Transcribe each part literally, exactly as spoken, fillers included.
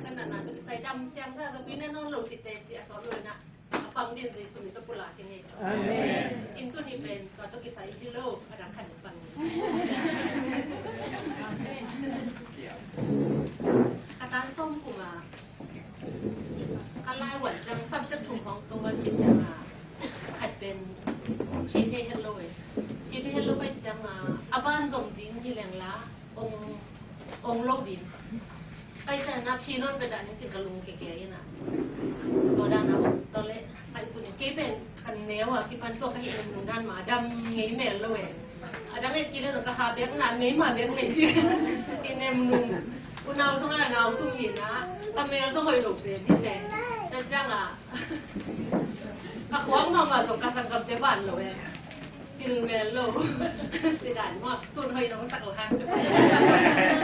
Khan na na tu kisai dam siang sa sa tui na non lo cik te ci a sawt lo na. A pang din Jesu min tawh pulak hi ni. Amen. In tuni pen tua tawh kisai hi lo, a dang khan pang. Ka tan sawm kum a ka lai wan ciang subject thum hong ka wan khit ciang a, khat pen phi thei het lo e. Phi thei het lo pai ciang a, a ban zong ding hi leng la, ong, ong lo ding. Kai sa na phi non pe dan in ci ka lung ke ke ina. Tua dan a ong tua le kai su ni kei pen kan neu a kipan tua ka hi nung dan ma dam ngei mel lo e. A dang e ki le ka ha bek na ngei ma bek ngei ci. Ki nem nung. Unau zong a nau tung hi na. Ka mel zong hoi lo pe ni se. Ta jang a. Ka khuang ma ma zong ka sanggam te ban lo e. Pil mel lo. Ci dan maw, tun hoih nong sak uh hang ci pom.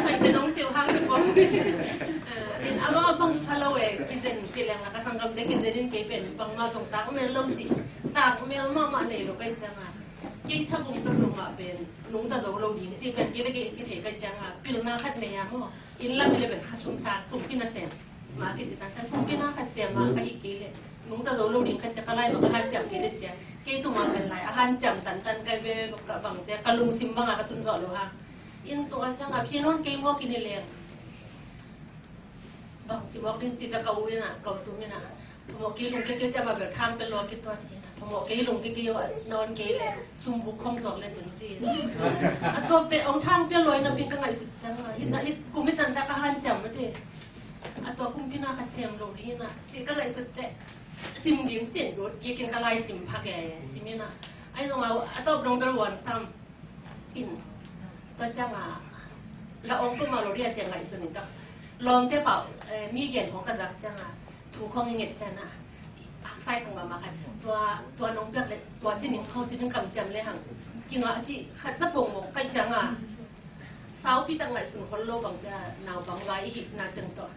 Hoih te nong ci uh hang ci pom. Eh, in a bang a bang pha lo e, kizen kileng a ka sanggam te kizen in kei pen bangmah zong tak mel lo ci. Tak mel mahmah nei lo kai ciang a. Kei tha bung tak lo mah pen nungta zo lo ding ci pen kei le kei kithei kai ciang a. Pilna khat nei a maw. Inn lam hi le pen kha sum sang kumpi na sem. Ma kit i tan tan kumpi na kha sem ma ka hi kei le. Nungta zo lo ding kha cia ka lai ma ka hanciam kei le cia. Kei tu ma pen lai a hanciam tan tan kai ve ka bang cia ka lungsim bang a ka tun zawh lo ha. In tua ciang a phi non kei mawk in hi leng. Bang ci mawk din ci ka ka u in a ka u sum in a. Phamawh kei lung kei kei cia ma bel thang pe lo a kituat hi in a. Phamawh kei lung kei kei a non kei le sum buk khong zuak le tun ci. A tua pe ong thang pe lo in a pi ka ngaihsut ciang a. Hita hit kum hi tan ta ka hanciam ma ti. A tua kumpi na ka sem lo ding ina, ci ka lai sut teh, sim ding cin dot kik in ka lai sim phak e, sim ina. Ai zong a, a tawp dong bel wan sam in. Tua ciang a, la ong kum a lo dia ciang ngaihsun in tak. Lawmte pau, eh, mi gen hong ka zak ciang a, thu khong i nget ciang a, haksai tang ma ma khat. Tua, tua nong piak le, tua cin in khong cin in kam ciam le hang. Kinga ci, khat za pong mong kai ciang a. Saupi tak ngaihsun khol lo bang cia naupang vai i hihna ciang tawh.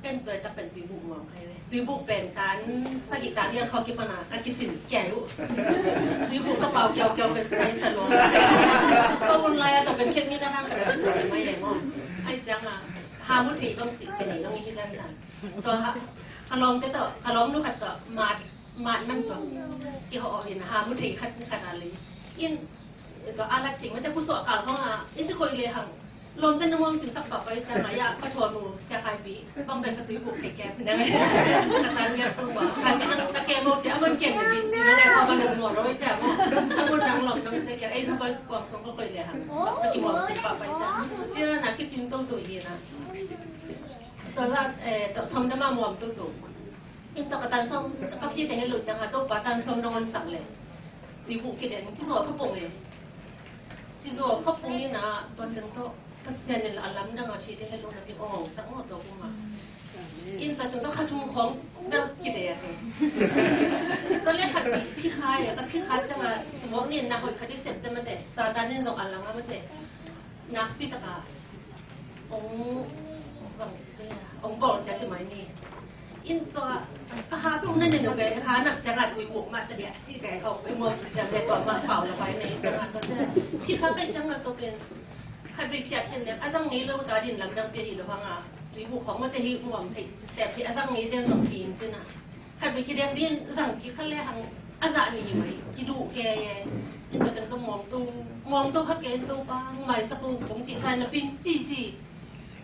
Ken zoi tak pen tuibuk muang kai ve. Tuibuk pen tan sagih tan ial khawk kipan a ka kisin kiai uh. Tuibuk ka pau kiau kiau pen sai ta lo. Ka un lai a tawh pen khet mi na hang ka da tua mai e maw. Ai ciang a hamu thei bang ci pen i long i hi dan dan. Tawh ha, halawm te tawh, halawm nu khat tawh mat Mat man tua. I hawh in ha mu thei khat ni khat a lei. In tua a lat cing mate pusuah kal hong a. In ti khoi le hang. Lom ten na muang sin sak bak pai ciang a ya ka thuan mu sia khai pi. Bang bai ka tui buk thei kep na. Ka tan gel pung ba. Ka ti na ka ke mo sia man kem na bi si na le ko ka lom mo ro cia mo. Ka mo dang lom dang te ke. Ei sa bai kuang song ko khoi le hang. Ka ki mo sin bak pai ciang. Cia na ki tin to to hi na. Tua la, eh, tua thom dama muam tu tu. In tua ka tan sawm, ka phi te hello ciang a, Topa tan sawm dong on sak le. Ti hu ki den, ci zo kha pong e. Ci zo kha pong in a, tua teng to, Pasian in la lam dang a phi te hello na pi ong sak mo to kuma. In tua teng to kha thum khong, bel ki de a tu. Tua le khat pi, phi kha e, ka phi kha ciang a, ci mo ni na hoi kha di sep te ma te, Satan in zong a lam a ma te. Nakpi taka ong bang ci te ong bawl sia ci mai ni. In tua ka ha tung na ne nu ke ha nak ciang a tui buk ma ta dia ci ke ong pe mo ci ciang le tua ma pau la pai nei ciang a tua ci. Phi kha kai ciang a tua pen khat ri phiat hin le a zang ngei lo ta din lam dang pia hi lo hang a tui buk khong ma te hi muam thei te phi a zang ngei den zong phi in ci na. Khat bai kideng din zang kikha le hang a zah ni hi mai kiduh ke ye. In tua teng tua muang tu muang tu kha ke in tu pang mai saku kong ci sai na pin ci ci.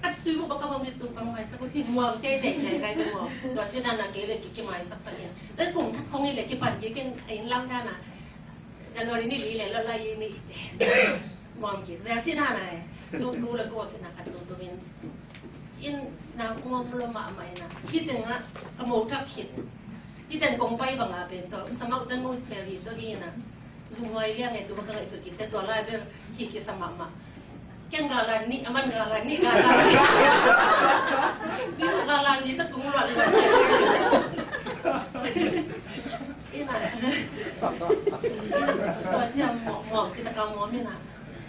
Kat tui mu baka muang dit tu pang mai saku ci muang te te te kai muang. Tua ci na na ke le ki ki mai sak sak in. Tat kung thak kong i le kipan ki ken in lang ta na. January ni li le lo la i ni. Muam ki zel ci na na e. Tu tu le ko ki na khat tu tu min. In na muam lo mahmah in a. Hih tengah ka mo thak khit. Hih teng kong pai bang a pen tawh. Samak tanu cherry tawh hi in a. Zumhuai liang e tu baka ngaihsut kit te tua lai bel hi kisa mahmah. Kiang galan nih, aman galan nih, galan nih. Biu galan nih tawh tung luat luat. In a. Tua ciam muam, muam, kita kau muam in a.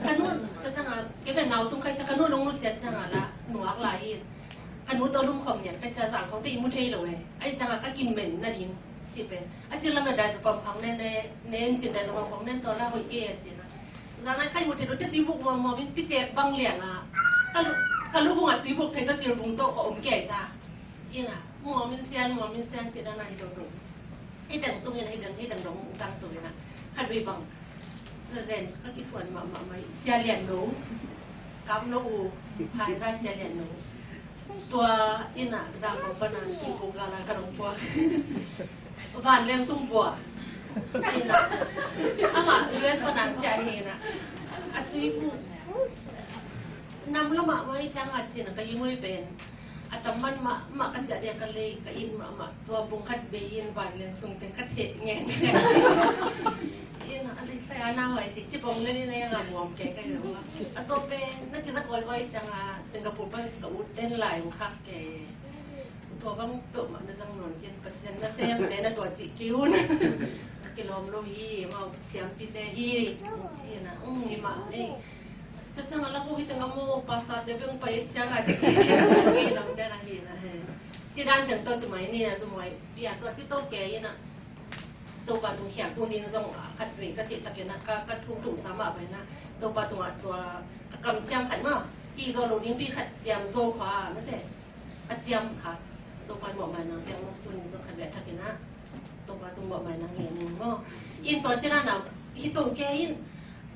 Ka nu, ka ciang a, kei pen nau tung kai ciang ka nu nong nusiat ciang a la, nuak lai hi. Ka nu tawh lum khawm niat kai ciang a zang khawng te i mu thei lo e. Ai ciang a ka kimen na ding ci pen. A cir lam a dai tawh pam khawng nen, nen, nen cin dai tawh pam khawng nen tawh la hoih kei a cin a. Zang a kai mu thei lo te ti buk muam muam in pitek bang liang a. Ka lu, Ka lubung a tuibuk thei tawh cilbung tawh ka om kei ta. Ina, muam in sian, muam in sian ci dan a hi toto. Hi teng tung ina, hi teng, hi teng dong tang tu ina. Khat vei bang. Zen, ka kisuan mahmah mai. Sia Lian No. Kam No U. Hai za Sia Lian No. Tua ina, za kong pana, si kong gala ka dong pua. Van Leng Tung Bua. Ina. Ama, U S pana cia hi ina. A tuibuk. Nam lamah mai ciang a cin ka i mui pen a tam man mah mah ka ciah dia ka lei ka in mah mah tua bung khat bei in van leng sung teng ka theh ngen. In a lei sai a na huai si ci bong le ni na yang a muam ke ka i mah a tua pen na ki za koi koi ciang a Singapore pan ka ut ten lai ung khak ke. Tua bang peuhmah na zang nawn kei in Pasian nasemte na tua cih kei un. Kilawm lo hi, amau siampite hi, ci na, um, hi mah ei. Tua ciang a lak uh hi teng a maw, pastorte beng pai ciang a ci kei kei, kei lam te na hi na he. Ci dan teng tua ci mai ni na zu mai pia tua ci to kei na. Topa tung khiak hu ni na zong a khat vei ka cih takin a ka, ka thung thung sa mah pai na. Topa tung a tua ka kam ciam khat mah. Hi zaw lo ding pi khat ciam zaw kha mate. A ciam kha Topa in mawhmai nang piak mawk tunin zong khat vei a thakin ah Topa tung mawhmai nang nge ning maw. In tawh cina na hi tong ke in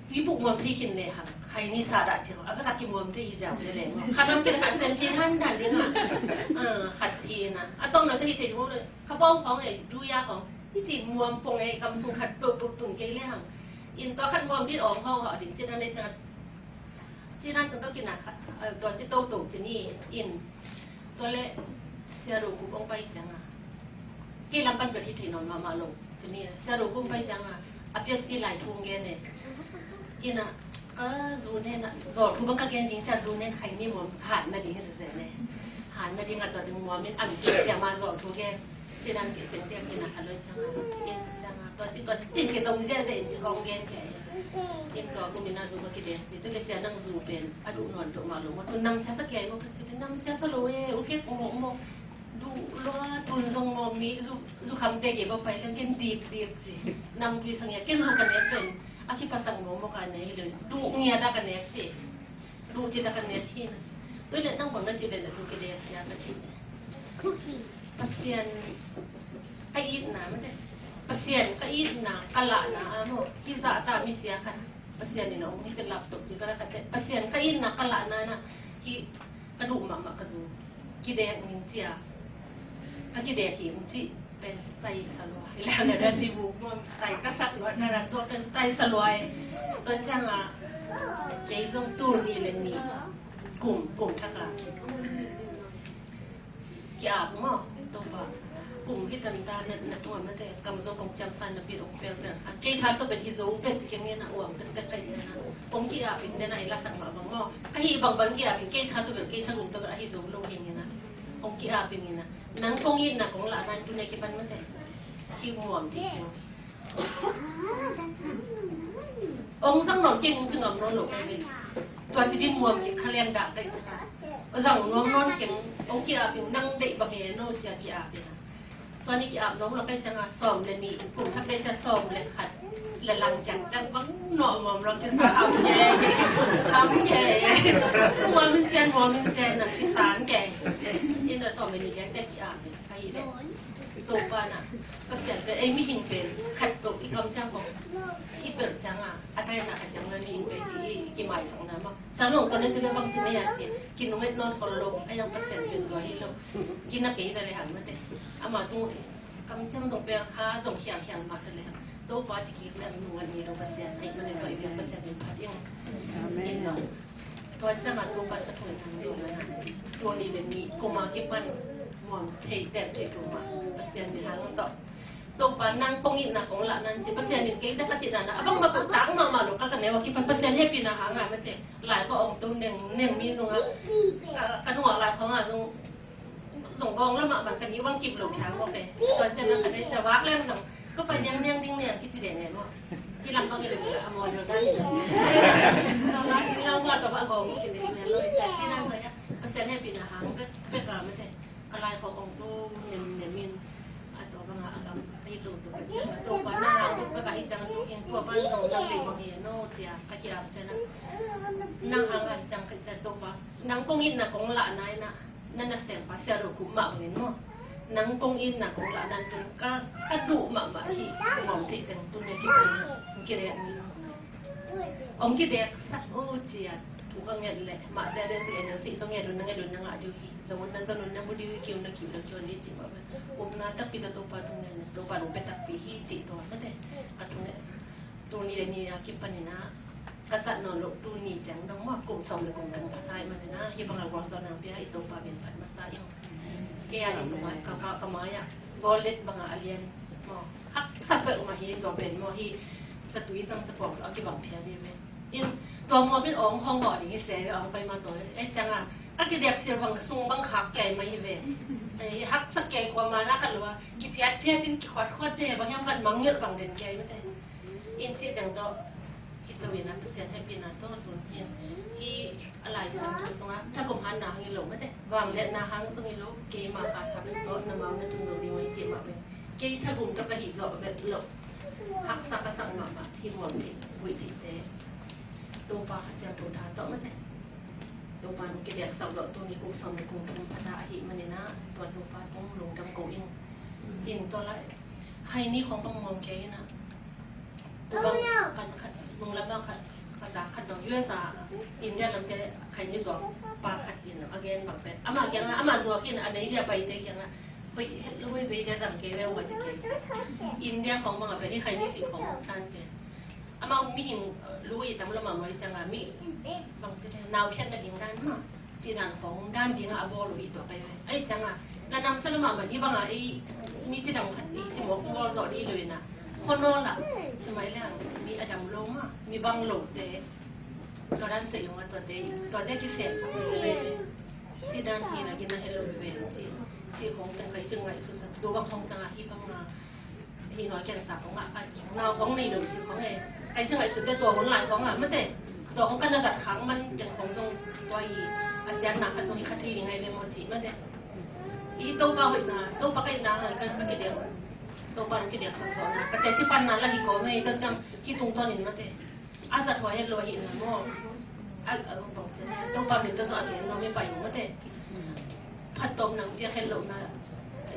tibuk muam thei khin le hang khai ni sa dah ci ho a ka kimuam thei hi ziau le le maw. Khat lam kil khat sem kil han dan ding ah. Ah, khat hi na a tong na te hi thei maw le kha bawng khawng ei du ya khawng hi ci muam pong ei kam sung khat peuh peuh tung ke le hang. In tawh khat muam dit awng khawng ho a ding cina ne cina Ci nan tun tawh kinah kha, eh, tua ci toto ci ni in. Tua le Sia Ro Kup hong pai cianga. Kei lam pan bel hi thei nawn mahmah lo ci ni. Sia Ro Kup hong pai cianga. A piasi lai thu hong gen e. Ina ka zu nen a, zawh thu bang ka gen ding cia zu nen khai ni muam han na ding hi sese ne. Han na ding a tua ding muam in a mi piasi a ma zawh thu gen. Ci nan kei teng tiang kei na kha loi cianga, kei sa cianga, tua ci tua ci kei tong zia zia in ci hong gen kei. In tua kum in a zu ka kidek ci, tu le sia nang zu pen a duh nawn duh ma lo mo, tu nam sia sa kei mo ka ci, nam sia sa lo e, u kek mo mo, duh lua tun zong mo mi zu, zu kham te kei ba pai leng ken dip dip ci. Nam tui sang ya, ken zu ka nek pen a kipasang mo mo ka nei le, duh ngia da ka nek ci. Duh ci da ka nek hi na ci. Tu le nang bang na ci le na zu kidek sia ka ci. Pasian ka itna mate. Pasian ka itna ka lahna a maw. Hi zah ta mi sia khat. Pasian in a ong hi ci laptop ci ka la khat te. Pasian ka itna ka lahna na hi ka duh mahmah ka zu. Kidek ning cia. Ka kidek hi ung ci pen style sa lua. Ila na da ti bu mom style ka sak lua na da tua pen style sa lua e. Tua ciang a kei zong tu ni le ni. Kum, kum thak a. Ki-ap maw, Topa. Kum hi tan ta na, na tung a mate, kam zo kong ciam san na pi ong pel pel. A kei tha to bet hi zo bet keng e na uang tek tek kai se na. Ong ki-ap ing den a i la sak mah bang maw. Ka hi bang bang ki-ap ing kei tha to bet kei tha gum to bet a hi zo lo hi nge na. Ong ki-ap ing e na. Nang kong it na kong la nan tu ne ki pan mate. Hi muam ti. Ong zang nawn kei ning ci ngam nawn lo kei ve. Tua ci din muam kei kha lian dah kei ci kha. Zang nuam nawn kei ong ki-ap ing nang deih bang he no cia ki-ap ing. Tua ni ki-ap nawn lo kei ciang a sawm le nih kum thak dei cia sawm le khat. La lang ciang ciang bang nawh muam lo kei sa am kei. Am kei. Muam min sian muam min sian na ki san kei. Ina sawm le nih ciang cia ki-ap ing. Ka hi le Topa na Pasian pen ei mihing pen khat peuh i kam ciang bang i pelh ciang a a tai na khat ciang na mihing pen ci i kimaisang na ma sa long tawh na ci bia bang ci na ya ci kinung et nawn khol lo a yang Pasian pen tua hi lo kina kei ta le hang mate ama tung kam ciang zong pel kha zong khiang khiang ma ta le hang Topa ci kik le a minung an ni lo Pasian ai mane tua i bia Pasian in phat ing. Amen. Tua ciang a Topa ka thuai nang lo na. Tua ni le ni koma kipan muam thei tem thei tua ma. Pasian min hang tawh. Topa nang kong itna kong lah nan ci Pasian in kei dak a ci na na. Abang ma kong tang ma ma lo ka ka neu a kipan Pasian happy na hang a mate. Lai ko ong tu neng neng mi nung a. Ka, ka nung a lai ko nga zong Zong gawng lamah bang kan i uang kip lo thiang mawk e. Tua cian a khat ei ca vak leng zong ka pai niang niang ding niang kici deng e maw. Kilam bang i le a maw deuh dan. Tua la i lau maw tua ba gawng ki le niang lo i ca ci nang zong ia Pasian hehpihna hang bek bek a mate. Ka lai khawk ong tu nem nem in. A tua banga a gam a hi toto ka ciang a Topa nang hang ka ka hi ciang a tua hing tua pan zong na pei bang hi no cia ka kiam ciang a nang hang a hi ciang ka ciang Topa nang kong itna kong lahna ina na nasem pa sia ro kup mah bangin maw nang kong itna kong lahna tun ka ka duh mahmah hi ngawm theih teng tun ne kipan ina kiriat ni. Om kidek sak o cia thu ka nget leh mah cia den si en si so nget un na nget un na ngah diu hi. Zong un na zon un na mu diu hi kiu na kiu na kiu ni ci mah ben. Upna takpi ta Topa thu nget leh Topa lung pe takpi hi ci tua mate. A thu nget tuni le ni a kipan ina ka sat nawn loh tuni ciang dong mah kum sawm le kum thum pha thai man ina hi bang a gual zaw nang pia i Topa min phat masa ing. Kei a ding tungah ka, ka, ka mai ah goal let bangah a lian maw haksa peuhmah hi tua pen maw hi satui zang tapawk tawh a kibang phia ding ve. In tua muam in awng hong hawh ding hi se ve awng pai ma tua ei ciangah a kidiak sir bang sung bang khak kei mai hi ve. Ei haksa kei kua ma na khat lua kiphiat phiat in kikhuat khuat de bang hiam khat mangngilh bang den kei mate. In cih dang tawh Hi to in a Pasian hehpihna tawh tun hi a, hi a Lai Siangtho sungah thagum hanna hang hi lo mate, vangliatna hang zong hi lo, keima kha tha bek tawh na mau na tun zo ding uh hi cih mah bek. Kei thagum ka ka hih zawh bek lo, haksa ka sak mahmah hi muam dih guih dihte Topa Kha Siangtho tha tawh mate. Topa nung kidiak sak zawh tuni kum sawm le kum thum phata ahih manin ah tua Topa tung lungdam ko ing. In tua lai khaini khong bang muam kei in ah Tua bang kan khat nung lam bang khat ka za khat bang U S a India lamte khaini zuak pa khat in a gen bang pen ama kiangah ama zuak in a nei dia paite kiangah hoih het lo hoih veite zang kei ve ua ci kei. India khong bang a pen i khaini cih khong tan pen amau mihing lu i tam lo mahmah i ciangah mi bang ci te nau phiat na ding dan mah. Cih dan khong dan dingah a bawl uh i tuak ahi ve. Ahi ciangah na namsa lua mahmah hi bangah ei mi cidam khat i cimawk bawl zawh dih lo inah khuanawl ah cimai leng mi a dam lo mah mi bang lote tua dan seih lungah tuate tuate kisem sak cih ve. Cih dan hi na gina hel lo ve cih cih khong teng kai cing ngaih susa tu bang khong ciangah hi bangah Hi nua kian sa kong ngah ka ci kong nau kong nei lo ci kong e. Kai ci ngai su te tua hun lai kong a mate. Tua kong kan na gat khang man teng kong zong tua i a cian na khat zong i khat hi ni ngai ve mo ci mate. I Topa hoih na Topa kai na hai kan ka ki dek. Topa rong ki dek san so na ka te ci pan na la hi kong e tua ciang hi tung ton in mate. A zat hua het lo hi na mo. A a bang ci na Topa min tua zong a gen no mi pa i mate. Phat tom nang piak het lo na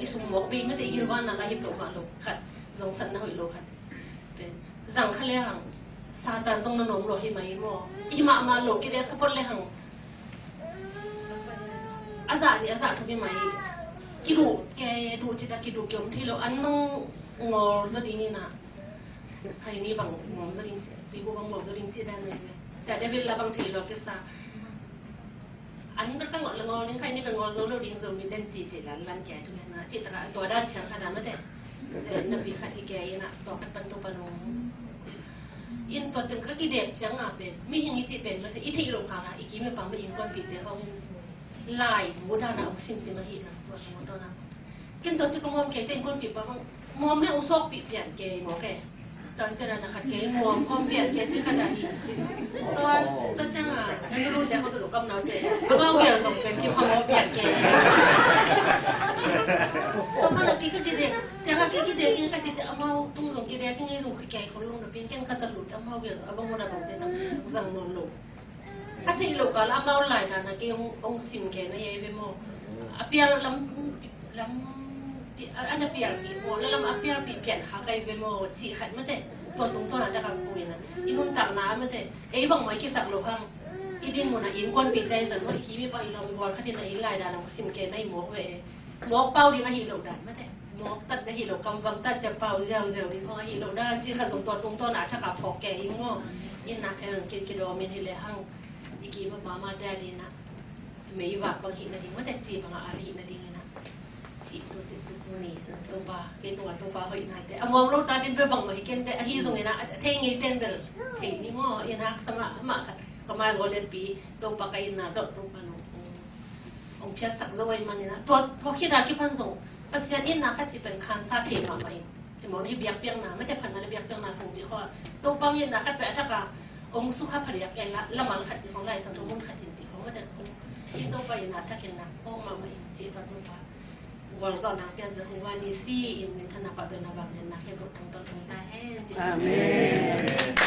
i sum mok bi mate i gilvan na la hi lo ma lo khat. Zong san na hoih lo khat. Zang kha le hang Satan zong na nuam lo hi mai maw? Hi mahmah lo kidek ka pot le hang a zah ni a zah thum hi mai. Kiduh ke duh cita kiduh ke om thei lo an nong ngol zaw ding ina. Khai ni bang ngom zaw ding ribu bang ngom zaw ding cita nei ve. Sia David la bang thei lo kisa. An bek ka ngol le ngol ding khai ni bek ngol zo lo ding zo mi den ci ci lan lan kia tu na ci taka tua dan phiang kha da mate. Na pi khat hi kia ina tua khat pan tu pan ong. In tua teng ka kidek ciang a pen mi hing i ci pen mate i thei lo kha na i ki me pam le in kon pi te hong in lai bu da na ong sim sim a hi na tua ong tua na. Ken tua ci kong om ke ten kon pi pam mom le ong sok pi pian ke mo ke. Tua ciang a na khat kei muam khawm pian kei ci khat a hi. Tua tua ciang a na nu lun te khawm tua kam nau ce. A mau gel zong pen ki khawm pian kei. Tua pan a ki ka ki dek ciang a ki ki dek in ka ci te a mau tung zong ki dek in zong ci kei khawm lung na pian ken ka za lut a mau gel a bang mo na bang ce tam zang non lo. A theih loh kal a mau lai dan a kei hong sim kei na hi ve maw? A pial lam lam a na pial pi maw? La lam a pial pi pian kha kai ve maw? Cih khat mate. Tua tung tua na ta kang pui na i nuntakna mate. Ei bang mai kisak lo hang i din mun a innkuanpihte zan maw i kimi pa i lawm i gual khatin a inn lai dan a hong sim kei na i mawk ve e. Mawk pau ding ahi lo dan mate. Mawk tat ahi lo kam bang tat cia pau ziau ziau ding hong ahi lo dan ci khat zong tua tung tua na thak a phawk kei ing maw? Inn na khen kit kidawm in hi le hang i kim a pa ma te a ding na mei vak bang hih na ding mate ci bang a al hih na ding ina. Ci tu ci tu tu ni Topa kei tua Topa hoih na te a muam lo ta din bel bang ma hi ken te ahi zong ina a thei ngei ten bel thei ni maw ina sama ma khat ka mai gol len pi Topa ka inn na dot Topa no. Ong phiatsak zo ai man ina tua tua khit a kipan zong Pasian inn na khat ci pen khansa thei mahmah in. Ci mawh na hi biakpiakna mate phatna le biakpiakna sung ci khawh a Topa inn na khat peh a thak a ong sukha phadiak kei la laman khat ci khawng Lai Siangtho mun khat in ci khawng mate khawng i Topa inn na thak in na khawng mahmah in ci tua Topa. Gualzawhna piak Jehovah Nissi in minthanna, phattuamna, vangliatna khempeuh tangtawn tung ta hen. Amen.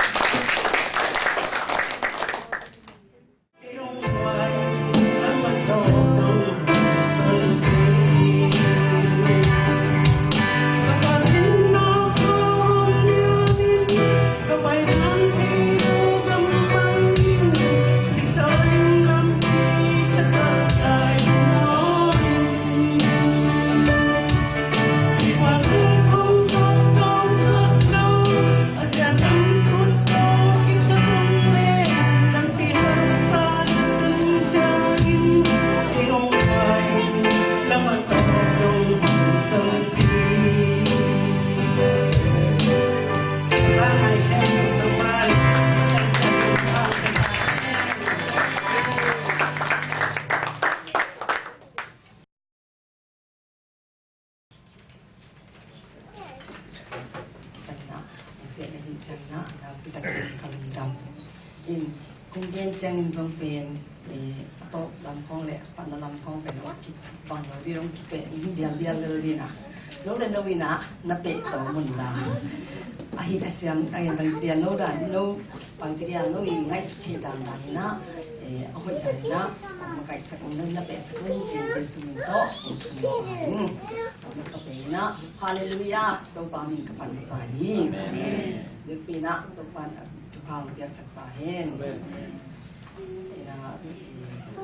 Kipan inah, hong siat na hih ciang inah, a pitak in ka lungdam. In, kong gen ciangin zong pen, eh, a tawp lam khawng le a patna lam khawng pen hong kibang lo ding, hong kipeh hi bialbial lel ding a. No le no inah, na peh tawm un la. Ahi a siam, ahi a bang dia no dan, no Bang ci dia no i ngaihsut theih dan dan inah, eh, a hoih dan inah, makaihsak un, na pehsak un, ci Jesu min tawh, in thum sa in. A masa pen inah, Halleluiah, Topa min ka phat masa hi. Amen. Biakpi inah, Topa in a thupha hong piaksak ta hen. Amen. Inah, eh,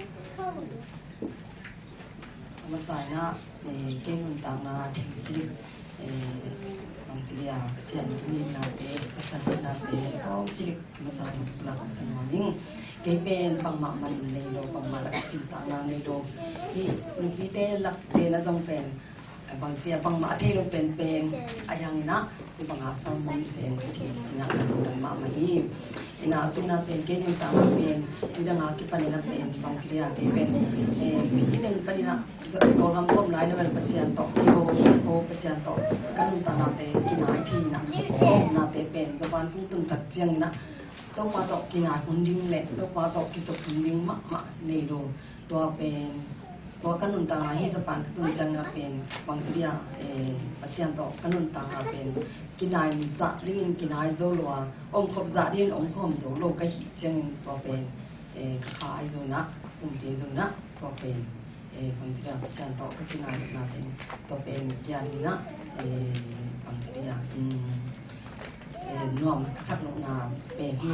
A masa inah, eh, kei nuntakna theng cilik, eh, bang ci dia, Pasian i nginnate, Pasian hoihnate, kong cilik a masa inah pulak a sa nuam ing. Kei pen bangmah man nei lo, bangmah lak cimtakna nei lo. Hih nupite lak pen a zong pen, eh, bang ci dia, bangmah a thei lo penpen, a hiang inah, Hih banga sermon teng ka thei inah ka lungdam mahmah hi. Inah tu inah pen kei nuntakna pen, midang a kipan inah pen, bang ci dia kei pen, eh, hih teng pan inah, Kawlgam ka om lai na pen Pasian tawh, Jehovah Pasian tawh, ka nuntaknate kinai thei inah, ka omnate pen, Japan kong tun tak ciang inah, Topa tawh kinai hun ding le Topa tawh kisop hun ding mahmah nei lo. Tua pen, tua ka nuntakna hi Japan ka tun ciang inah pen, bang ci dia, eh, Pasian tawh ka nuntakna pen, kinai zah dingin kinai zo lo a, omkhop zah dingin omkhawm zo lo ka hih ciangin tua pen, eh, ka kha ahi zo inah, ka pumpi ahi zo inah, tua pen, eh, bang ci dia Pasian tawh ka kinai nate, tua pen kia ding inah, eh, bang ci dia, um, eh, nuam ka sak lohna pen hi.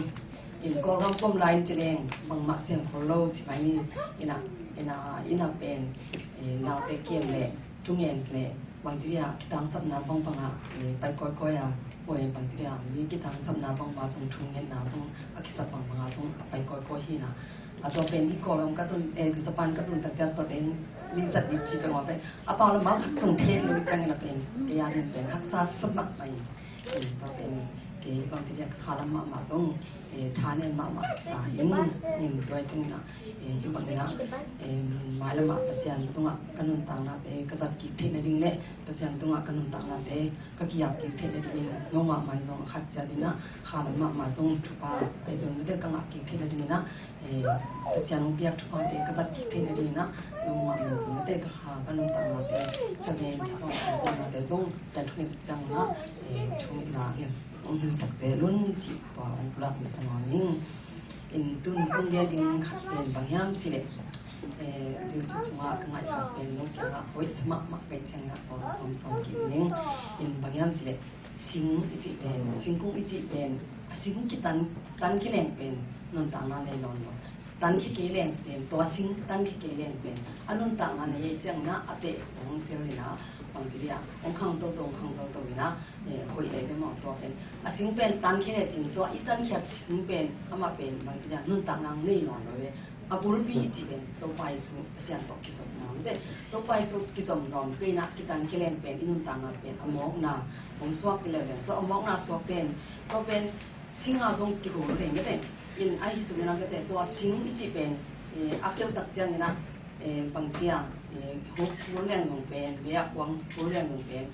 In Kawlgam ka om lai in ci leng, bangmah sem khol lo ci mai hi. Inah, inah, inah pen, eh, naute kem le, thungen le, bang ci dia kitangsapna bangbang ah, eh, pai kawikawi a, oi, bang ci dia mi kitangsapna bangbang zong thungetna zong a kisap bangbang ah zong a pai kawikawi hi inah. A tua pen hih Kawlgam ka tun, eh, Japan ka tun tak ciang tua teng mi zat ding ci peng ua pen, a pau lam ah zong thei lo ciang inah pen, kei a ding pen haksa sa mahmah hi. Tua pen kei bang ci dia ka kha lam mahmah zong, eh, thanem mahmah kisa hi. In tua ciang inah, eh, hih bang inah, eh, mailam ah Pasian tungah ka nuntaknate ka zat kik theih nading le Pasian tungah ka nuntaknate ka ki-ap kik theih nadingin, no mahmah in zong a khat ciat inah kha lam mahmah zong thupha ahi zong mite ka ngah kik theih nading inah, eh, Pasian hong piak thuphate ka zat kik theih nading inah, no mahmah in zong mite ka kha ka nuntaknate, ka gen ka zong ka nuntaknate zong dan thunget ciang inah, eh, thungetna hong hilhsak zel un cih tua hong pulak masa nuam ing. In tun kong gen ding khat pen bang hiam cih leh, eh, YouTube tungah ka ngaihsak pen no kiangah hoih sa mahmah ka hih ciang inah tua hong sawm kik ning. In bang hiam cih leh sing i cih pen, singkung i cih pen, a sing kitan, tan khia leng pen nuntakna nei nawn lo. Tan khia kei leng pen, tua sing tan khia kei leng pen a nuntakna nei ahih ciang inah a teh hong sel inah, bang ci dia, hong khang toto, hong khang toto inah, eh, hoih leh bia maw tua pen. A sing pen tan khia lecin tua i tan khiat sing pen amah pen bang ci dia nuntakna nei nawn lo ve. A bulpi i cih pen Topa Jesu Pasian tawh kizom nawn te. Topa Jesu kizom nawn kei inah kitan khia leng pen i nuntakna pen a mawkna hong suak kei leng, tua a mawkna suak pen, tua pen sing ah zong kihul leng mete. In ahi sung inah mete, tua sing i cih pen, eh, a keu tak ciang inah, eh, bang ci dia, eh, huk hul leng zong pen, bia kuang hul leng zong pen,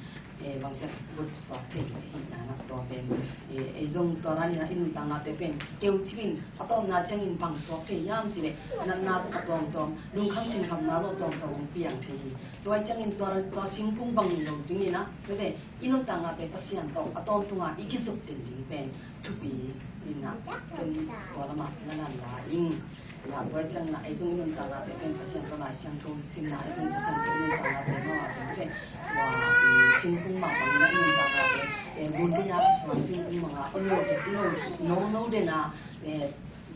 Eh, bangciat vut suak thei hi na, na tua pen, eh, ei zong tua dan in ah i nuntaknate pen keu cingin a tawpna ciangin bang suak thei hiam cih leh natna zong a tuamtuam, lungkham sinkhamna zong a tuamtuam hong piang thei hi. Tua ciangin tua, tua singkung bang lo dingin ah, mete, i nuntaknate Pasian tawh a tawntunga i kizop den ding pen thupi in ah, ken tua lamah na lan la ing. Tua ciangin ah ei zong i nuntaknate pen Pasian tawh Lai Siangtho simna, ei zong Pasian tawh i nuntaknate mawh a zong pen tua, i singkung mah bangin ah i nuntaknate, eh, gun gei-a kisuan singkung bangin ah i no, i no, no, no den ah, eh,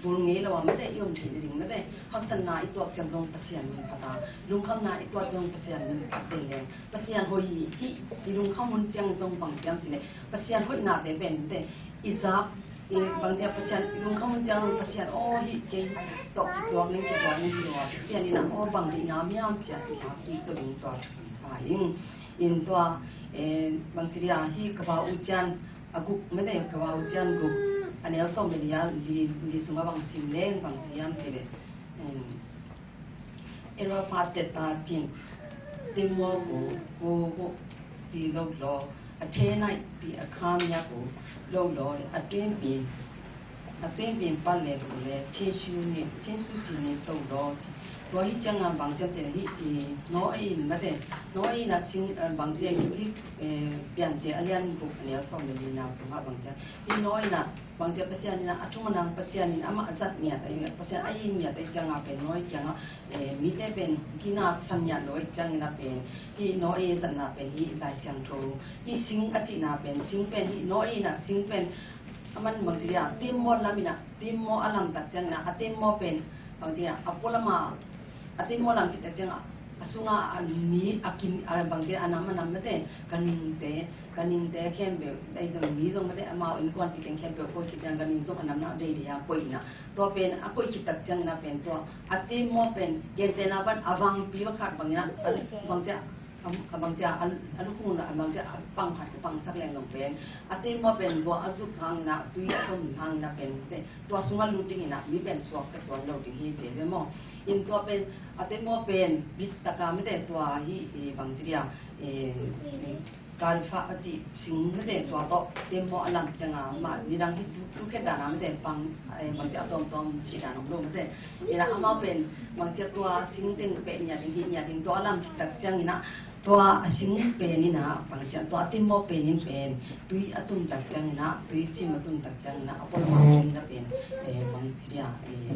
vul ngei lo a mete i om theih nading mete haksatna i tuak ciang zong Pasian min phat a, lungkhamna i tuak ciang zong Pasian min phat den leng Pasian hoih hi. Hih i lungkham hun ciang zong bang hiam cih leh Pasian hoihnate pen mete i zak, i bangcia Pasian i lungkham hun ciang zong Pasian aw hih kei tawh kituak ning kituak ning kituak Pasian in ah aw bang deihna om hiam ci-a i lak kik zaw ding tua thupi sa ing. In tua, eh, bangci dia hih Ka Ba U Cian a guk mete, Ka Ba U Cian guk a neu sawm le li a li, li sungah bang sim leng bang ci hiam cih leh, em, Ero pastor ta tin temo ko ko ko ti lo lo a chena ti a kam ya ko lo lo a tuen pin a tuen pin pa le ko le chesu ni chesu si ni to lo. Tua hi ciang a bang ciang ciang hi i no i in mate no i na sing, eh, bang ciang hi, eh, pian ciang a lian guk a neu sawm le li na sung a bang ciang hi no i na bang ciang Pasian in a, a thum a nang Pasian in amah a zat ngiat a, Pasian a i ngiat a i ciang a pen no i kiang a, eh, mite pen kina san ngiat lo i ciang in a pen hi no i zatna pen hi Lai Siangtho hi sing a cihna pen sing pen hi no i na sing pen a man bang ciang a timmaw lam in a timmaw a lam tak ciang in a a timmaw pen bang ciang a a pualam a a timmaw lam khit tak ciang a a sunga a mi a kim a bang ciang a nam a nam mate ka ningte ka ningte khempeuh ei zong mi zong mate amau innkuanpih teng khempeuh koih khit ciang ka ning zong a nam na dei dei a koih in a tua pen a koih khit tak ciang in a pen tua a timmaw pen gentehna pan a vangpi va khat bang in a bang ciang a, a bang ciang a, a lukhung a bang ciang a pang khat ka pangsak leng zong pen a timmaw pen bua a zuk hang in a tui a tom hang in a pen te tua sungah lut ding in a mi pen suak ka tuan lo ding hi ci ve maw. In tua pen a timmaw pen bit taka mate tua hi, eh, bang ci dia, eh, eh, kalfa a ci sing mate tua tawh timmaw a lam ciang a mah nidang hi tu, tu khet dan a mate bang, eh, bang ci a tawmtawm ci dan om lo mate. In a amau pen bang ci a tua sing teng peh nia ding hi nia ding tua a lam tak ciang in a tua a sing pen in a bang ciang tua a timmaw pen in pen tui a tun tak ciang in a tui cim a tun tak ciang in a a pon ma in a pen, eh, bang ci dia, eh,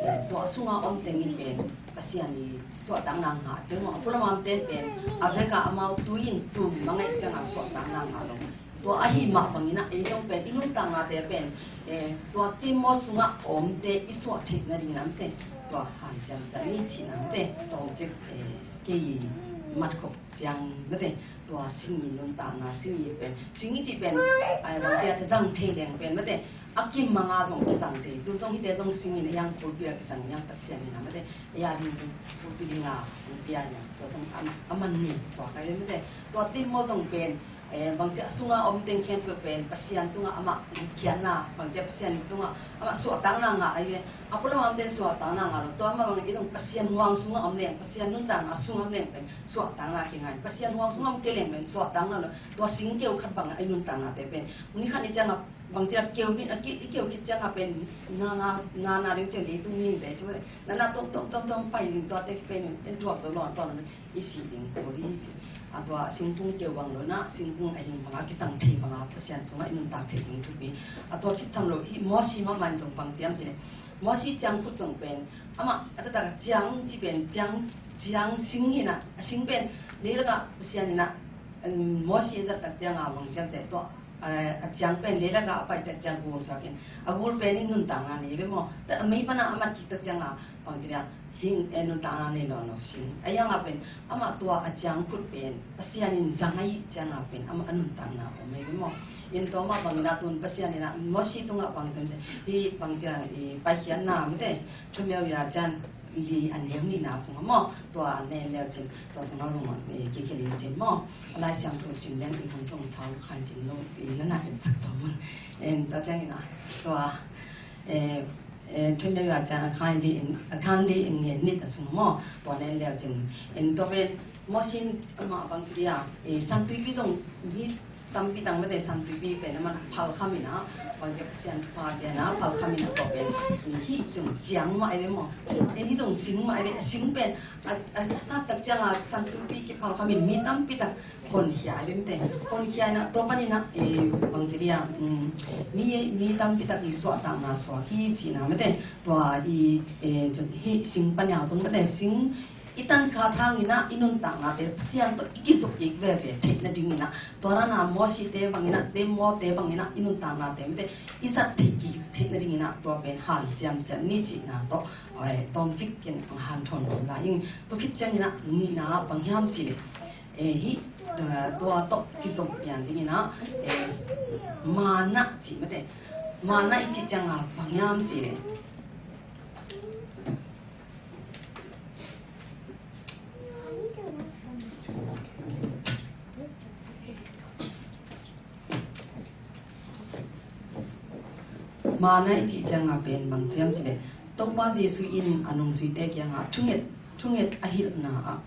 eh, tua sunga om teng in pen Pasian i suahtakna ngah ciang a pon ma om teng pen a vek a amau tui in tum ma ngaih ciang a suahtakna ngah lo. Tua ahi mah bang in a ei zong pen i nuntaknate pen, eh, tua timmaw sunga omte i suah theih nading in a mate tua hanciam ciat ni cihna mate tawng cik, eh, kei i mat khop ciang mate tua sing i nuntakna sing i pen sing i cih pen ai bang ciat zang thei leng pen mate a kim manga zong kizang thei tu zong hite zong sing in a yang pulpit a kizang yang Pasian in a mate a ya ding pulpit ding a pulpit a yang tua zong a man ni suak a mate tua timmaw zong pen, eh, bang ciah sunga om teng khempeuh pen Pasian tungah amah khiatna bang ciah Pasian tungah amah suahtakna ngah a ve. A pualam a om teng suahtakna ngah lo tua amah bang i zong Pasian huang sungah om leng Pasian nuntakna sungah om leng pen suahtakna kingah Pasian huang sungah om kei leng pen suahtakna lo. Tua sing keu khat bang a i nuntaknate pen ni khat ni ciangah bang ciah keu bit a ki i keu khit ciangah pen nana nana ding ciah leitung ni te ciah nana tong tong tong tong pai ding tuate pen en tuak zo lo tuan i sih ding ko di ci. A tua singkung keu bang lo na singkung a hing banga kisang thei banga Pasian sungah i nuntak thei ding thupi. A tua khit tham lo hi Mosi mah man zong bang ciam ci le Mosi ciang khut zong pen amah a tatak ciang ci pen ciang ciang sing hi na a sing pen leilakah Pasian hi na, um, Mosi a zat tak cianga bang ciam ci tua a ciang pen leilakah a pai tak ciang gul suak in a gul pen in nuntakna nei ve maw. A mei pana a mat kik tak cianga bang ci dia hing e nuntakna nei lo lo sing a yang a pen amah tua a ciang khut pen Pasian in zang a hih cianga pen amah a nuntakna om ei ve maw. In tua mah bangin a tun Pasian in a Mosi tungah bang ciam ci hi bang ciang i paikhiatna mate thumeu ya cian li a neu nihna sungah maw tua a neu neu cin tua sungah rungah, eh, kikhelin cin maw. A Lai Siangtho sim leng i hun zong sau khan cin lo i nana en sak tua mun. En tua ciangin a tua, eh, Eh, thuim leh a ciang a khan li in, a khan li in ngen nit a sung maw, tua nen leu cin. In tua pen Mawsi in amah bang ci dia, eh, Santuipi zong mi tampi tang mate Santuipi pen a man phalkham in a, bang ci a Pasian thupha pian a phalkham in a tua pen, eh, hih zong ciang mah ai ve maw. Eh, hih zong sing mah ai ve, a sing pen, a, a, a sat tak ciang a Santuipi kiphalkham in mi tampi tak honkhia ai ve mate. Honkhia in a tua panin a, eh, bang ci dia, um, mi, mi tampi tak i suahtakna suak hi cihna mate. Tua i, eh, hih sing pan a zong mate sing i tankhak hangin a i nuntaknate Pasian tawh i kizop kik veve theih nadingin a. Tua dan a Mawsite bangin a, te Mawte bangin a i nuntaknate mate i zat theih kik theih nadingin a tua pen hanciam ciat ni cihna tawh, eh, tawmcik ken hanthawn nuam lai ing. Tua khit ciangin a nihna bang hiam cih leh, eh, hih, eh, tua tawh kizom pian dingin a, eh, mana cih mate. Mana i cih ciang a bang hiam cih leh, mana i cih ciang a pen bang hiam cih leh, Topa Jesu in a nungzuite kiangah thunget, thunget a hilhna ah,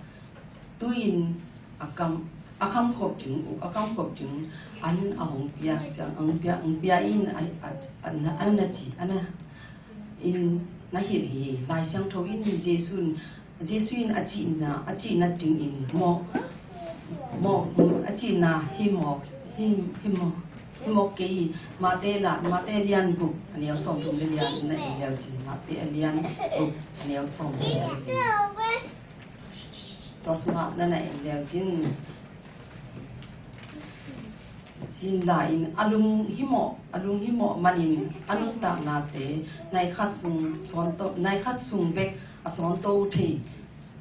tu-in a kam, a kamkhop ding uh, a kamkhop ding an a hong pia ciang, a hong pia, hong pia in a, a, a, a na ci, a na in na hilh hi. Lai Siangtho in Jesu in, Jesu in a cihna, a cihna dingin mawh, mawh, a cihna hi mawh, hi, hi mawh, hi mawh kei hi. Mate la, Mate lian guk a neu sawmthum le li na en leu cin. Mate a lian guk a neu sawmthum le li. Tua sungah na na en leu cin. Cin la in a lunghimawh, a lunghimawh manin a nuntaknate nai khat sung sawnto, nai khat sung bek a sawnto thei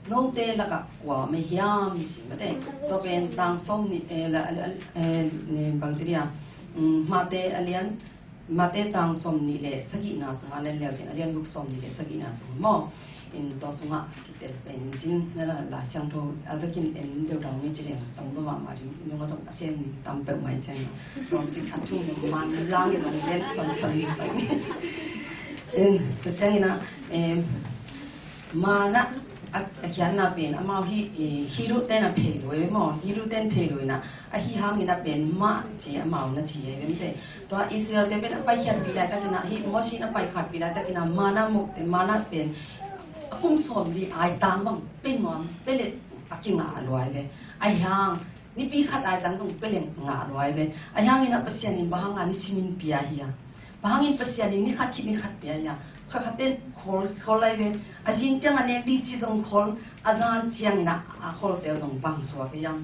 note lakah kua om hiam ci mate. Tua pen tang sawm nih, eh, la, la, eh, bang ci dia, um, Mate a lian, Mate tang sawm nih le sagihna sungah len leu cin, a lian guk sawm nih le sagihna sung maw. In tua sungah kitel pen in cin, na la, Lai Siangtho a vekin en deuh dang mi ci leng tam lo mahmah ding, in nung a zong a sem ning tam peuh mai ciang. Tua cin a thum man lang in ong gen tam tam tam. In, tua ciangin a, eh, mana a, a khiatna pen amau hi, eh, Hebru ten a thei lo e maw, Hebru ten thei lo in a, ahi hangin a pen mah ci amau na ci e ve mate. Tua Israel te pen a paikhiatpih laitakin a, hih Mawsi in a paikhiatpih laitakin a mana mukte, mana pen a kum sawmli ai tang bang pe nuam pe leh a kingah lua ai ve. Ahi hang nipi khat ai tang zong pe leh ngah lua ai ve. Ahi hangin a Pasian in bang hang a nisimin pia hi a, bang hangin Pasian in ni khat khit ni khat pia hi a, khat khat ten khol, khol ai ve. A zing ciang a nek ding ci zong khol, a zan ciangin a, a kholte zong bang suak hi a,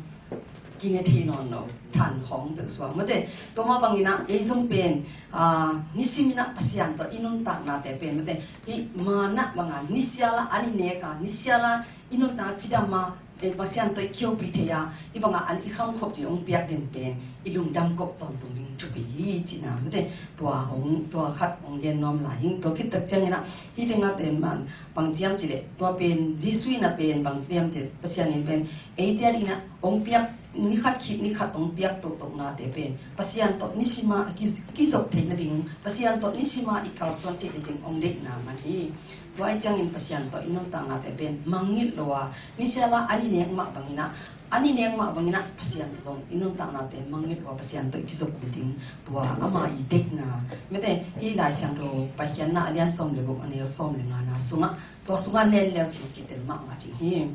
kine thei nawn lo, than hong peuh suak mate. Tua mah bangin a ei zong pen, ah, nisimin a Pasian tawh i nuntaknate pen mate, hih mana bang a nisial a an i nek a, nisial a i nuntak cidam a, eh, Pasian tawh i kihopih thei a, hih bang a an i khamkhop ding hong piak den pen i lungdam kop tawntung ding thupi hi cihna mate. Tua hong, tua khat hong gen nuam lai hing. Tua khit tak ciangin a hih teng a ten man bang ci hiam cih leh, tua pen Jesu in a pen bang ci hiam cih leh, Pasian in pen eite a dingin a hong piak, ni khat khit ni khat hong piak tohtoh nate pen Pasian tawh nisim a ki, kizop theih nading, Pasian tawh nisim a i kalsuan theih nading hong deihna man hi. Tua ahih ciangin Pasian tawh i nuntaknate pen mangngilh lo a, nisial a an i nek mah bangin a, an i nek mah bangin a Pasian zong i nuntaknate mangngilh lo a, Pasian tawh i kizop nading, tua ama i deihna mate. Hih Lai Siangtho Paikhiatna a lian sawm le guk a neu sawm le ngana sungah, tua sungah len leu cin kitel mahmah ding hi.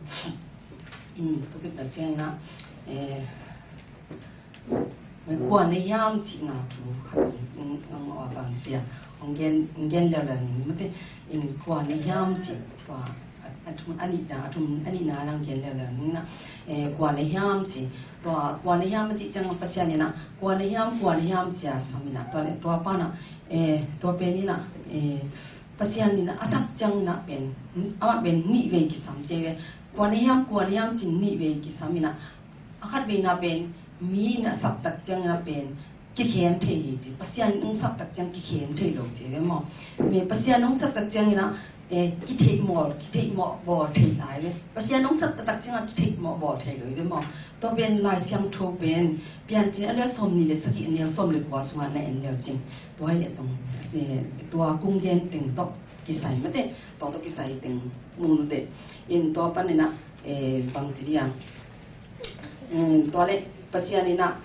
In, tua khit tak ciangin a, eh, kua na hiam cihna thu khat hong, hong, hong, hong, bang ci a, hong gen, hong gen leuleu ning mate. In, kua na hiam cih tua, a, a thum, a nihna, a thum, a nihna lang gen leuleu ning na. Eh, kua na hiam cih, tua, kua na hiam cih ciang Pasian in a, kua na hiam, kua na hiam ci a sam in a, tua leh, tua pan a, eh, tua pen in a, eh, Pasian in a, a sap ciangin a pen, amah pen nih vei kisam ci ve. Kua na hiam, kua na hiam ci-in nih vei kisam in a, a khat veina pen mi in a sap tak ciangin a pen kikhem thei hi ci. Pasian in hong sap tak ciang kikhem thei lo ci ve maw. Mi Pasian in hong sap tak ciangin a, eh, kitheih mawl, kitheih mawh bawl thei lai ve. Pasian in hong sap tak ciang a kitheih mawh bawl thei lo ve maw. Tua pen Lai Siangtho pen Piancil a lian sawm nih le sagih a neu sawm le kua sungah na en leu cin. Tua hi leh zong, eh, tua kong gen teng tawh kisai mate, tua tawh kisai teng mu nute. In tua panin ah, eh, bangci dia, eh, tua le Pasian in ah,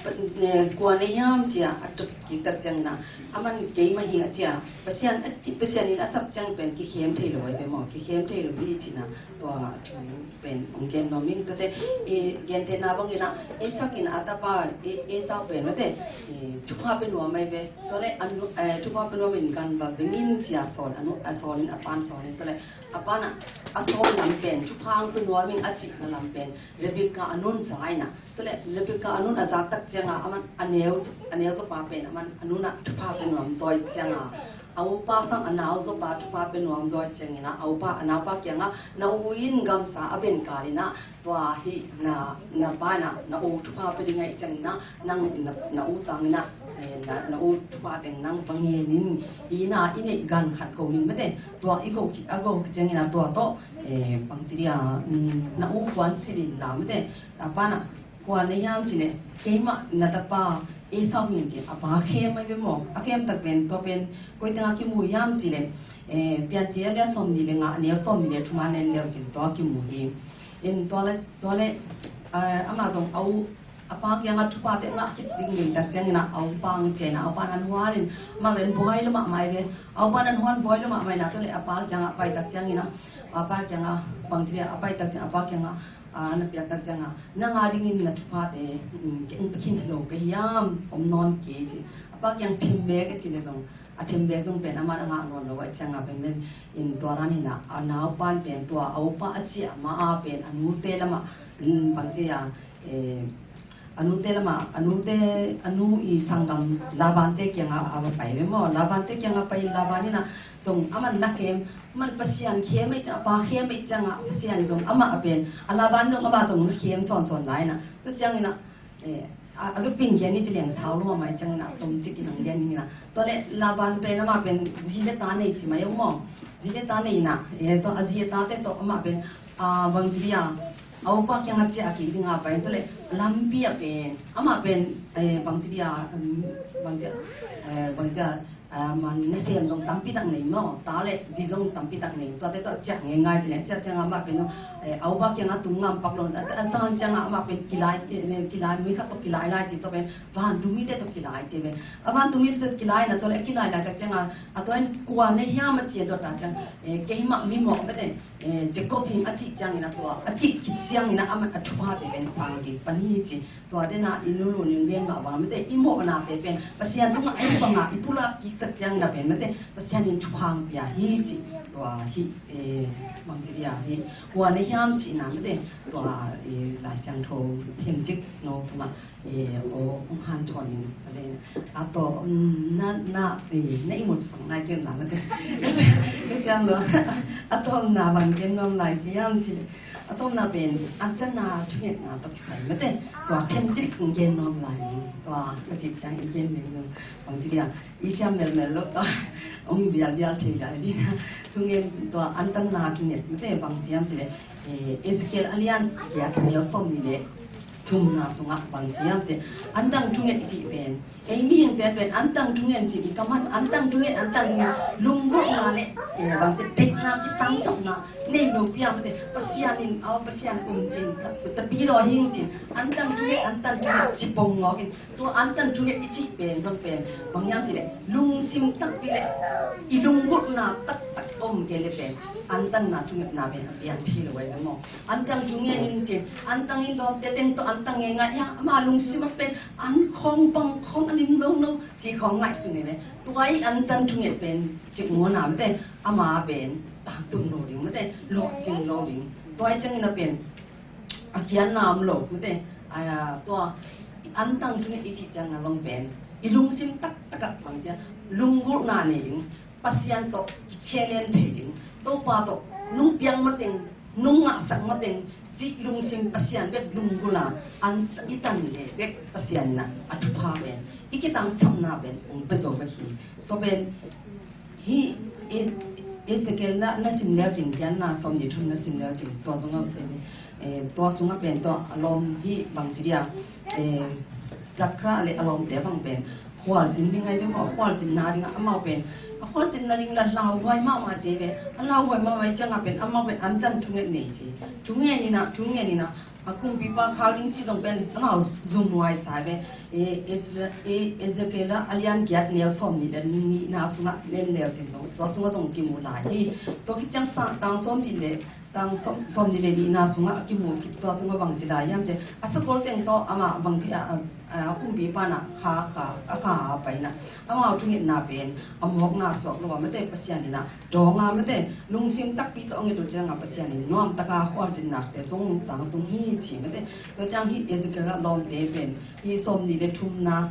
pa- eh, kua na hiam ci-a a tut kik tak ciangin ah, aman keimah hi a ci-a, Pasian a ci, Pasian in a sap ciang pen kikhem thei lo ahi ve maw, kikhem thei lo hi ci-in ah, tua thu pen hong gen nuam ing. Tuate, eh, gentheihna bangin ah, Isak in a tapa, eh, Esau pen mate, eh, thupha pe nuam ahi ve. Tua le a nu, eh, thupha pe nuam in gan va beng in ci-a sawl, a nu, a sawl in, a pa'n sawl in. Tua le a pa'n ah, a sawl lam pen thupha hong pe nuam ing a cihna lam pen Rebekah a nu'n za in ah. Tua le Rebekah a nu'n a zak tak ciangin ah, aman a neu, a neu zawpa pen aman a nu'n ah thupha pe nuam zaw ciangin ah, a upa sang a nau zawpa thupha pe nuam zaw ciangin ah, a upa, a naupa kiangah, na u in gamsa a ben kal in ah, tua hi na, na pa in ah na u thupha pe ding ahih ciangin ah, nang na, na u tang in ah, eh, na, na u thupha teng nang va ngen in, i inn ah i neih gan khat ko in mate, tua i ko khit, a ko khit ciangin ah tua tawh, eh, bangci dia, mm, na u kuan silh in la mate, a pa'n ah, kua na hiam ci le, keimah na tapa Esau hi in ci, a pa khem ahi ve maw. A khem tak pen, tua pen koi tengah kimu hiam ci le, eh, Piancil a lian sawmnih le nga, a neu sawmnih le thum ah en le uh cin tua kimu hi. In tua le, tua le, eh, amah zong a u, a pa kiangah thuphate ngah khit ding ding tak ciangin ah, a upa hong ciah in ah, a upa'n hong huan in, amah pen buai lua mahmah ahi ve. A upa'n hong huan buai lua mahmah in ah, tua le a pa kiangah pai tak ciangin ah, a pa kiangah bangci dia, a pai tak ciang, a pa kiangah, a, na piak tak ciangin ah, nang a dingin na thuphate, mm, kei hong pia khin lo ka hiam, om nawn kei ci. A pa kiang thim bek a ci le zong, a thim bek zong pen aman a ngah nawn lo ahih ciangin ah pen, pen in tua dan in ah, a naupa'n pen tua, a upa a ciah ma-a pen, a nute lamah, mm, bangci a, eh, a nute lamah, a nute, a nu i sanggam Labante kiangah a va pai ve maw. Labante kiangah pai, Laban in ah zong aman na khem, aman Pasian khem ahih ciang, a pa khem ahih ciangin ah, Pasian zong amah a pen, a Laban zong amah zong na khem sawnsawn lai in ah. Tua ciangin ah, eh, a, a vekpi in gen ni ci leng sau lua mai ciangin ah, tomcik in hong gen ni in ah. Tua le Laban pen amah pen zi le ta nei ci mai uh maw. Zi le ta nei in ah, eh, tua a zi a tate tawh amah pen, ah, bangci dia, a upa kiangah ciah kik ding a pai, tua le lampi ah pen, amah pen, eh, bangci dia, um, bangci, eh, bangci, ah, man nasem zong tampi tak nei maw, ta le zi zong tampi tak nei, tuate tawh ciah ngeingai ci le, ciah ciangin amah pen, eh, a upa kiangah tung ngam pak lo, a, a zan ciangin amah pen kilai, eh, kilai, mi khat tawh kilai lai ci, tua pen vantungmite tawh kilai ci ve. A vantungmite tawh kilai in ah, tua le a kilai laitak ciangin, a tua in kua na hiam a ci a dot a ciang, eh, keimah mimawh mate, eh, Jacob hi ing a cih ciangin ah tua, a cih khit ciangin ah aman a thuphate pen sang kik pan hi ci. Tua den ah i Nu Lun in gen mah bang mate, i mawhnate pen Pasian tungah a hi bangin i pulak kik tak ciangin ah pen mate, Pasian in thupha hong pia hi ci. Tua hi, eh, bangci dia hi, kua na hiam cihna mate, tua, eh, Lai Siangtho themcik no tungah, eh, aw, hong hanthawn in, a le, a tawh, um, na, na, eh, na i mut song nai ken la mate. Ka ciang lo. A tawpna bang ken nuam lai hiam ci le, a tawpna pen, antanna thungetna tawh kisai mate. Tua themcik kong gen nuam lai ni. Tua ka cih ciang i gen meng meng. Bangci dia, i siam melmel lo tua. Hong bialbial thei lai ding. Thungen tua antanna thunget mate bang ci hiam ci le, eh, Ezekiel a lian giat a neu sawmnih le thumna sungah bang ci hiam ci le, antang thunget i cih pen, ei mihingte pen antang thunget ci i kam han, antang thunget, antang thunget, lunggulhna le, eh, bang ci deihna, kitangsapna nei lo piang mate, Pasian in, aw, Pasian um cin, tapi lo hing cin, antang thunget, antang thunget ci pong ngawk in, tua antan thunget i cih pen zong pen bang hiam ci le, lungsim takpi le i lunggulhna taktak om kei le pen antanna thungetna pen a piang thei lo ahi ve maw. Antang thungen in ci, antang in lawmte teng tawh antang ngeingai, ya, ama lungsim ah pen an khawng bang khawng a lim nono ci khawng ngaihsun hi ve. Tua i antan thunget pen cik mawhna mate, ama pen tangtung lo ding mate, lawhcing lo ding. Tua i ciangin a pen a khiatna om lo mate, a, tua i antang thunget i cih ciangin a zong pen i lungsim taktak ah bang ci a, lunggulhna nei ding, Pasian tawh kichallenge thei ding, Topa tawh nong piang mateng, nong ngahsak mateng cih lungsim, Pasian bek lunggulh a, an i tan le bek Pasian in a, a thupha pen, i kitangsapna pen hong pia zo bek hi. Tua pen Hih E-, Ezekiel na, na sim leu cin, Pianna sawmnih thum na sim leu cin, tua sungah, eh, tua sungah pen tua a lawm hih bang ci dia, eh, Zakhra le a lawmte bang pen khualzin ding ahi ve maw, khualzinna dingah amau pen a Khualzinna ding la lauhuai mahmah ci ve. A lauhuai mahmah ciangah pen amau pen antan thunget nei ci. Thungen inah, thungen inah, a kumpipa khau ding ci zong pen amau zumhuai sa ve. E, Ezra, e, Ezekiel a lian giat neu sawm nih le nihna sungah nen leu cin zong tua sungah zong kimu lai hi. Tua khit ciang sang tang sawm nih le tang sawm, sawm nih le nihna sungah a kimu khit tua sungah bangci lai hiam ci. A sakol teng tawh amah bangci a, a, a kumpipa na kha, kha, a kha a pai na. Amau thungetna pen a mawkna suak lo a mate Pasian inah dawng a mate lungsim takpi tawh a nget uh ciangah Pasian in nuamtaka khualzinna te zong tangtung hi ci mate. Tua ciang hi Ezekiel a lawmte pen hi sawm nih le thumna,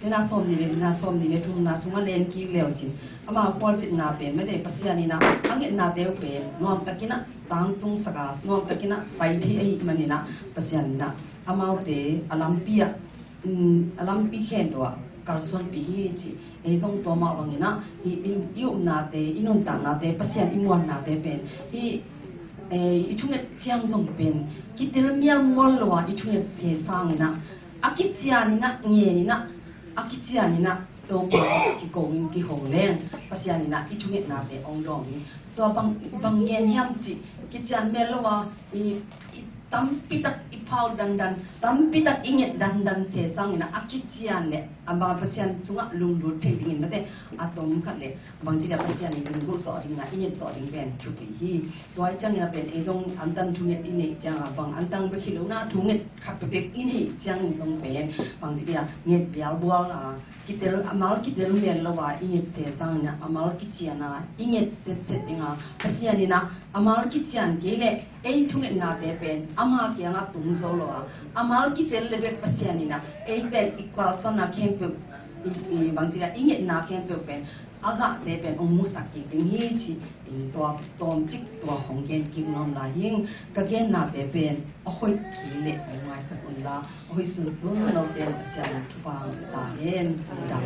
tena sawm nih le nihna, sawm nih le thumna sungah len kik leu cin. Amau khualzinna pen mate Pasian inah a ngetnate uh pen nuamtakinah tangtung saka, nuamtakinah pai thei ahih maninah Pasian inah amaute a lampi ah, um, a lampi khempeuh ah kalsuanpih hi ci. Ei zong tua mah banginah hi i, i upnate, i nuntaknate, Pasian i muannate pen hi, eh, i thunget ciang zong pen kitel mialmual lo a i thunget se sanginah a kicianinah ngeninah a kicianinah Topa kiko in kiho leng Pasian inah i thungetnate ong dawng hi. Tua bang, bang ngen hiam cih kician mel lo a i, i tampitak i phau dandan, tampitak i nget dandan se sanginah a kician le a ba Pasian sungah lunglut thei dingin mate a tom khat le bangci le Pasian in lunggulh sawh dingin a i nget sawh ding pen thupi hi. Tua i ciangin a pen ei zong antan thunget i neih ciangah bang antang bek hi lo na thunget khat pepek i neih ciangin zong pen bangci le nget bialbual a kitel, a mal kitel mel lo a i nget se sangin a mal kician a i nget setset ding a Pasian in a a mal kician kei le ei thungetnate pen ama kiangah tung zo lo a a mal kitel le bek Pasian in a ei pen i kalsuanna khempeuh i, i bangci le i ngetna khempeuh pen a gahte pen ong musak kik ding hi ci in tua tawmcik tua hong gen kik nuam lai hing. Ka gennate pen a hoih kei le ong maisak un la a hoih sunsun note Pasian thupha ta hen. Ong dam.